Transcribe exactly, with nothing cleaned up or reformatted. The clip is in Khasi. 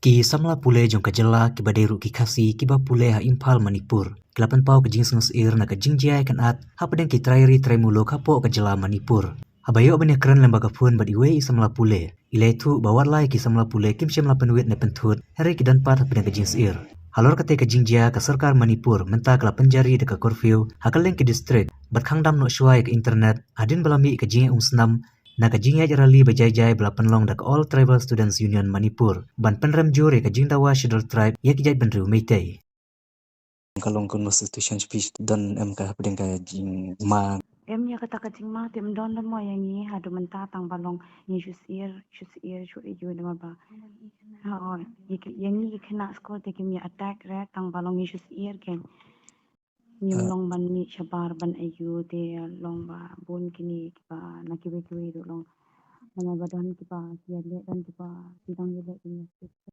Ki samla pule jong ka jylla kiba dei ruh ki Khasi kiba pule ha Imphal, Manipur, ki la pynpaw ka jingsngewsyier na ka jingjia ïakynad hapdeng ki trai ri trai muluk hapoh ka jylla Manipur. Haba ïoh ban ïakren lyngba ka phone bad iwei i samla pule, i la ïathuh ba wat la ki samla pule kim shym la pynwit ne pynthut, hynrei ki don pat hapdeng ka jingsyier. Halor katei ka jingjia, ka sorkar Manipur mynta ka la pynjari da ka curfew ha kylleng ki district bad khang dam noh shuwa ïa ka internet hadien ba la mih ka jingïaid umsnam na ka jingïaid rally ba jai jai ba la pynlong da ka All Tribal Students Union Manipur ban pynrem jur ïa ka jingdawa Scheduled Tribe ïa ki jaitbynriew Meitei. Ka long constitution speech, don em ka hapdeng ka jingma? Em ïa kata ka jingma te ym don, don mo ïa ngi haduh mynta, tang ba long ngi shu syier, shu syier shu ïa u, namar ba, ha, ïa ki, ïa ngi ki khynnah skul te kim ïa attack re, tang ba long ngi shu syier, ki ngim long ban mih shabar ban ïa u, te long ba bun kine kiba na kiwei kiwei ruh long, namar ba don kiba ki ïaleh, don kiba ki dang ïaleh, ki ïa